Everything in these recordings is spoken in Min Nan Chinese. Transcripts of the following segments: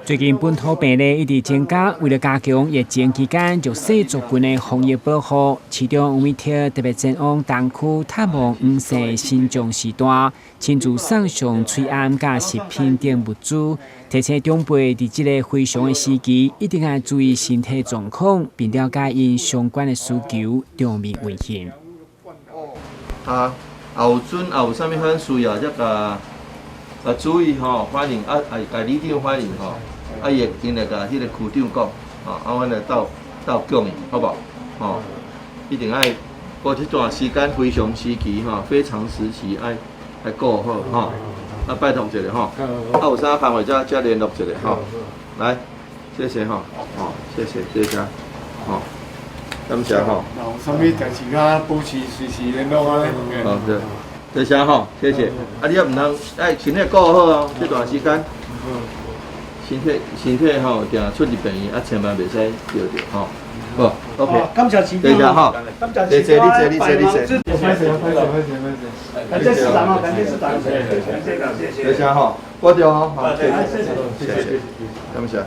最近本土病例一直增加，為了加強疫情期間弱勢族群的防疫保護，市長黃偉哲特別前往東區探望黃姓新將士大，親自送上喙罨佮食品等物資，提醒長輩佇這个非常的時期，一定愛注意身體狀況，並了解𪜶相關的需求，當面問詢。啊，有陣也有啥物款需要，才共共注意吼，反映啊，啊，共里長反映吼，啊，伊會緊來共彼个區長講，吼，啊，阮來鬥鬥共伊，好無？吼，一定愛過這段時間非常時期吼，非常時期愛愛顧好吼，啊，拜託一下吼，啊，有啥工課才才聯絡一下吼，來，謝謝吼，吼，謝謝謝謝，吼，感謝吼。有啥物代誌較保持隨時聯絡按呢。好，對，多謝吼，謝謝。啊，你也毋通愛身體顧好哦，這段時間。身體身體吼，定出入病院啊，千萬袂使著著吼。好，OK。感謝市多謝吼。感謝謝謝你坐，你坐，你坐。歹勢啊，歹勢，歹勢，歹勢。感謝市長哦，感謝市長，感謝感謝。多謝吼，保重哦，好，謝謝，謝謝，感謝。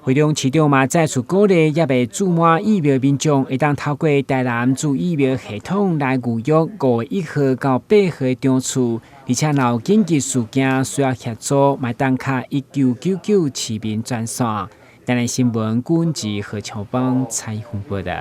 惠中市長嘛再次鼓勵猶未注滿疫苗民眾，會當透過台南注疫苗系統來預約5月1號到8號的場次，而且若有緊急事件需要協助，嘛會當敲1999市民專線。台南新聞軍事何秋邦採訪報道。